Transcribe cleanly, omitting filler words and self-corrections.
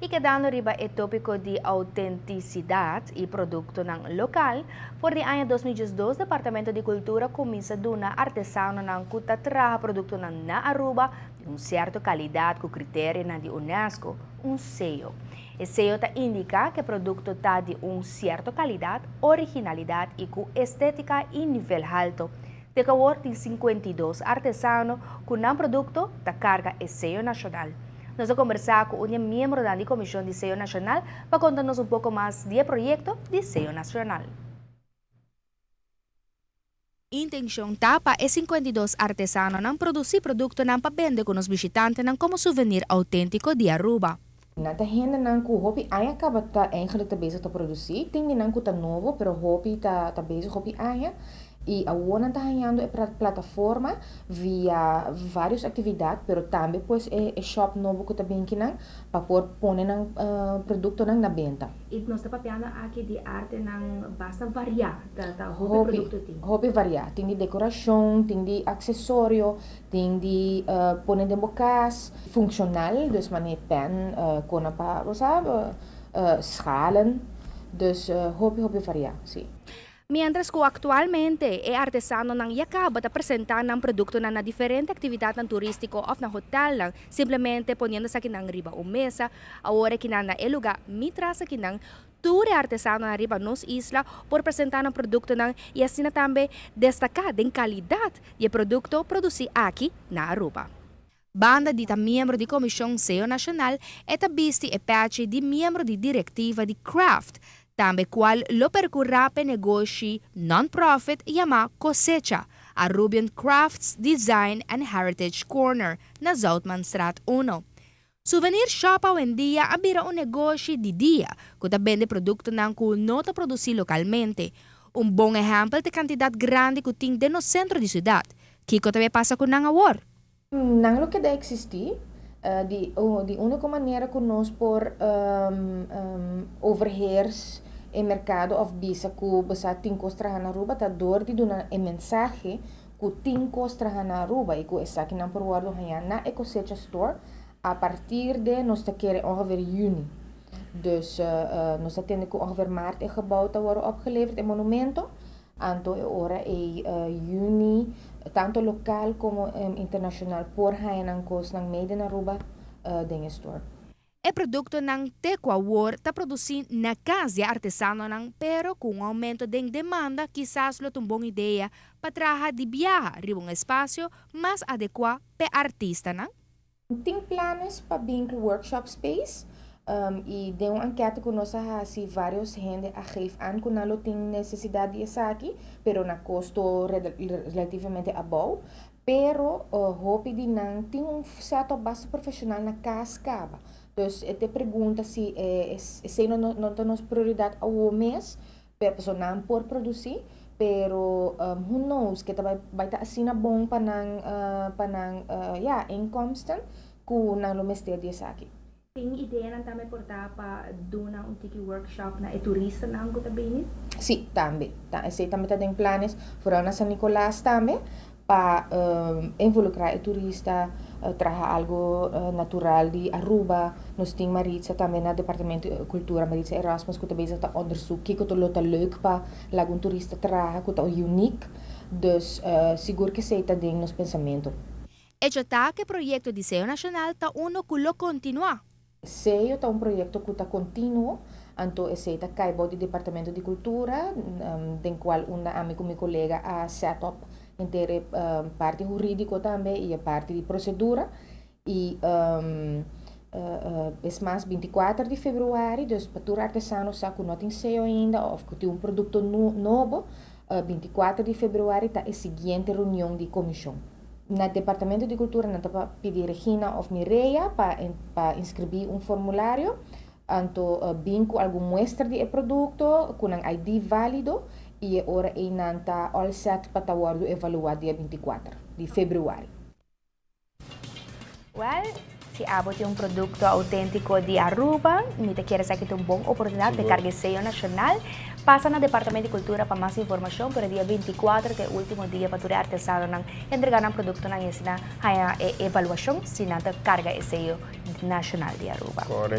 Y kedando riba e topico di autenticidad y productonan local, for di aña 2012 Departamento di Cultura a cuminsa duna artesanonan cu ta traha productonan na Aruba di un cierto calidad cu criterionan di UNESCO, un seyo. E seyo ta indica cu e producto ta di un cierto calidad, originalidad y cu estetica y nivel halto. Te awor tin 52 artesano cu nan producto ta carga e seyo nacional. Nos a combersa cu un miembro di Comision di Seyo Nacional pa conta nos un poco mas di e proyecto di Seyo Nacional. Intencion ta pa e 52 artesanonan produci productonan pa bende cu nos bishitantenan como souvenir autentico di Aruba. Nan ta hendenan cu hopi aña caba ta eigenlijk ta bezig ta produci. Tin di nan cu ta nobo, pero hopi ta bezig hopi aña. Y awor nan ta hañando e plataforma via varios actividad, pero tambe pues e shop nobo cu ta bin akinan pa por pone nan productonan na benta. Y nos ta papiando aki di artenan basta varia, ta hopi producto tin. Hopi varia. Tin di decoracion, tin di accesorio, tin di pone den bo cas, funccional, dus mane pen, con pa, bo sabi, schalen. Dus hopi hopi varia, si. Mientras cu actualmente e artesanonan ya caba ta presenta nan productonan na diferente actividadnan turistico of na hotelnan, simplemente poniendo esakinan riba un mesa, awor akinan na e lugar mi tras akinan, tur artesano riba nos isla por presenta nan productonan y asina tambe destaca den calidad di e producto produci aki na Aruba. Banda di ta miembro di Comision Seyo Nacional, e ta bisti e patch di miembro di directiva di Craft, tambe cual lo percura pa negoshi non-profit yama Cosecha, Arubian Crafts Design and Heritage Corner, na Zoutmanstraat 1. Souvenir shop awendia a bira un negoshi di dia, cu ta bende productonan cu no ta produci localmente. Un bon ehempel ta e cantidad grandi cu tin den centro di ciudad. Kico ta pasa cu nan awor? Nan lo keda existi, di unico manera cu nos por overheers e mercado of bisa cu bo sa tin cos traha na Aruba ta door di duna e mensahe cu tin cos traha na Aruba y cu esakinan por wordo haya na e Cosecha Store a partir di, nos ta kere, ongeveer juni. Dus nos ta tende cu ongeveer maart e gebouw ta worden opgeleverd, e monumento. Anto e ora e juni, tanto local como internacional por haya nan cosnan made in Aruba den e store. E productonan te cu awor ta produci na cas di artesanonan, pero cu un aumento di demanda, kisas lo ta un bon idea pa traha di biaha riba un espacio mas adecua pa artistanan. Tin planes pa bin workshop space y den un enquete cu nos a haci, varios hende a geef aan cu nan lo tin necesidad di esaki, pero na costo relativamente abou. Pero hopi di nan tin un setup basta profesional na cas caba. Dus e pregunta si esey no ta nos prioridad awor mes, pero nan por produci, pero who knows, cu bay ta asina bon pa nan ja, inkomsten, cu nan lo mester di esaki. Tin ideanan tambe por ta pa duna un tiki workshop na e turistanan cu ta bini? Si, tambe. Esey tambe ta den planes, vooral na San Nicolas tambe, pa involucra e turista, traha algo natural di Aruba. Nos tin Maritza tambe na Departamento di Cultura, Maritza Erasmus, cu tambe ta onderzoek kico ta lo ta leuk pa laga un turista traha, cu ta unique. Dus sigur cu esey ta den nos pensamento. Hecho ta cu e proyecto di Seyo Nacional ta uno cu lo continua. Seyo ta un proyecto cu ta continuo, anto esey ta cay di Departamento di Cultura, den cual unda ami cu mi colega a set up henter parti huridico tambe y e parti di procedura. Y es mas, 24 di februari, dus pa tur artesano sa cu no tin seyo ainda of cu tin un producto nobo, 24 di februari ta e siguiente reunion di comision. Na Departamento di Cultura nan ta pidi Regina of Mireia pa inscribi un formulario, anto bin cu algun muestra di e producto, cu un ID valido, y ora ey nan ta all set pa ta wordo evalua dia 24 di februari. Well, si abo tin un producto autentico di Aruba, mi ta kere esaki ta un bon oportunidad di carga seyo nacional, pasa na Departamento di Cultura pa mas informacion, pero dia 24 ta e ultimo dia pa tur artesanonan entrega nan productonan y asina haya e evaluacion si nan ta carga e seyo nacional di Aruba. Correcto.